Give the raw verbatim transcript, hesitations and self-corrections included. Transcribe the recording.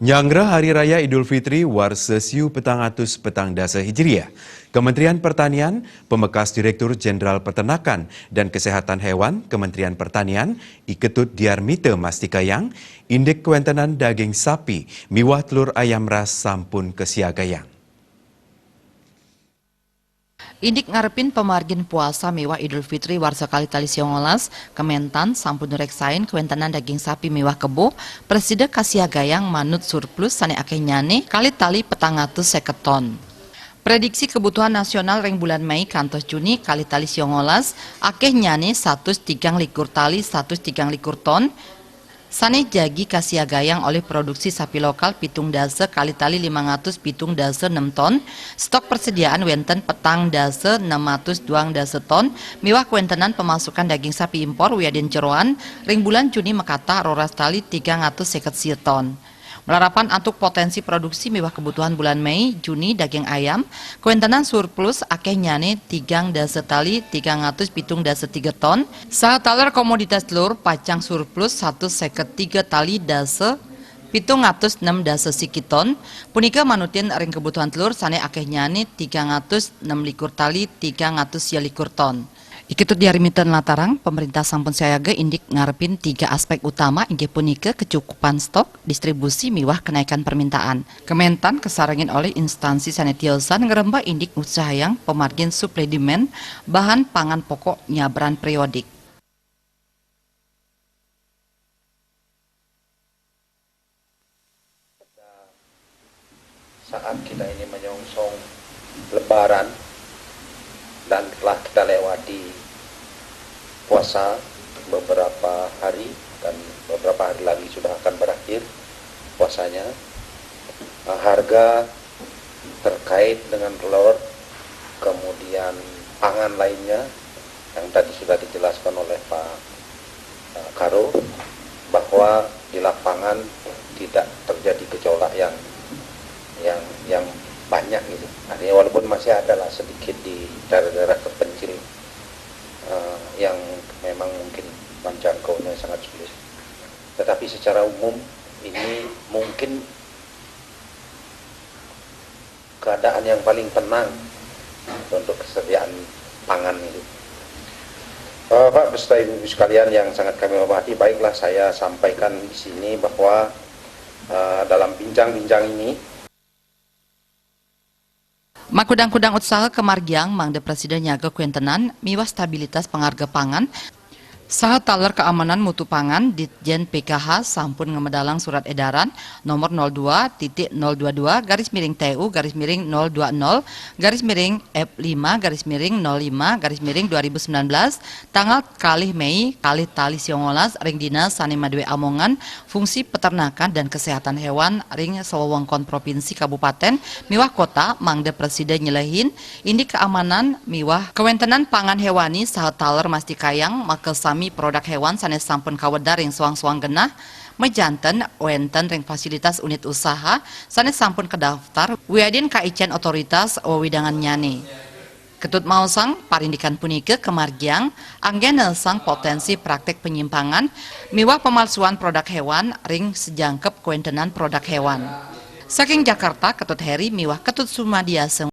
Nyanggra Hari Raya Idul Fitri warsa siu petang atus petang dasa Hijriah, Kementerian Pertanian, pemekas Direktur Jenderal Peternakan dan Kesehatan Hewan Kementerian Pertanian, I Ketut Diarmita mastikayang, indik kawéntenan daging sapi miwah telur ayam ras sampun kasiagayang. Indik ngarepin pamargin puasa miwah Idul Fitri warsa kalih tali siongolas, Kementan sampun nureksain kawéntenan daging sapi miwah kebo, prasida kasiagayang manut surplus sané akéhnyané kalih tali petang atus séket ton. Prédiksi kebutuhan nasional ring bulan Mei kantos Juni kalih tali siongolas, akéhnyané satus tigang likur tali satus tigang likur ton, sané jagi kasiagayang olih produksi sapi lokal pitung dasa kalih tali limang atus pitung dasa nem ton, stok persediaan wénten petang dasa nem atus duang dasa ton, miwah kawéntenan pemasukan daging sapi impor wiadin jeroan ring bulan Juni makatah roras tali tigang atus séket siu ton. Malarapan antuk potensi produksi miwah kebutuhan bulan Mei, Juni daging ayam, kawéntenan surplus akéhnyané tigang dasa tali tigang atus pitung dasa tiga ton, saha taler komoditas telur pacang surplus satus séket tiga tali dasa pitung atus nem dasa siki ton, punika manutin ring kebutuhan telur sané akéhnyané tigang atus nem likur tali tigang atus sia likur ton. I Ketut Diarmita nlatarang, pemerintah sampun siaga indik ngarepin tiga aspek utama, inggih punika kecukupan stok, distribusi miwah kenaikan permintaan. Kementan kasarengin olih instansi sané tiosan ngrembak indik ngutsahayang pamargin suplai demand bahan pangan pokok nyabran periodik. Saat kita ini menyongsong Lebaran dan telah kita lewati puasa beberapa hari, dan beberapa hari lagi sudah akan berakhir puasanya, eh, harga terkait dengan telur, kemudian pangan lainnya yang tadi sudah dijelaskan oleh Pak, eh, Karo, bahwa di lapangan tidak terjadi gejolak yang yang yang banyak gitu. Artinya, walaupun masih ada lah sedikit di daerah-daerah terpencil, eh, yang memang mungkin menjangkaunya sangat sulit. Tetapi secara umum ini mungkin keadaan yang paling tenang untuk kesediaan pangan itu. Eh, Pak, beserta Ibu-ibu sekalian yang sangat kami hormati, baiklah, saya sampaikan di sini bahwa, eh, dalam bincang-bincang ini, Makudang-kudang utsaha kamargiang mangda prasida nyaga kawéntenan miwah stabilitas pangarga pangan, saha taler kaamanan mutu pangan, Ditjen P K H sampun ngamedalang surat edaran nomor nol dua titik nol dua dua garis miring T U garis miring nol dua nol garis miring F lima garis miring nol lima garis miring dua ribu sembilan belas, tanggal kalih Mei, kalih tali siongolas, ring dinas sané madué amongan fungsi peternakan dan kesehatan hewan ring sawewengkon provinsi, kabupaten, miwah kota, mangda prasida nyelehin indik kaamanan miwah kawéntenan pangan héwani saha taler mastikayang makasami produk héwan sané sampun kawedar ring soang-soang genah, majanten wénten ring fasilitas unit usaha sané sampun kadaftar wiadin kaicén otoritas wewidangannyané. Ketut maosang, parindikan punika kamargiang anggén nélesang potensi prakték penyimpangan miwah pemalsuan produk héwan ring sajangkep kawéntenan produk héwan. Saking Jakarta, Ketut Heri miwah Ketut Sumadiasa.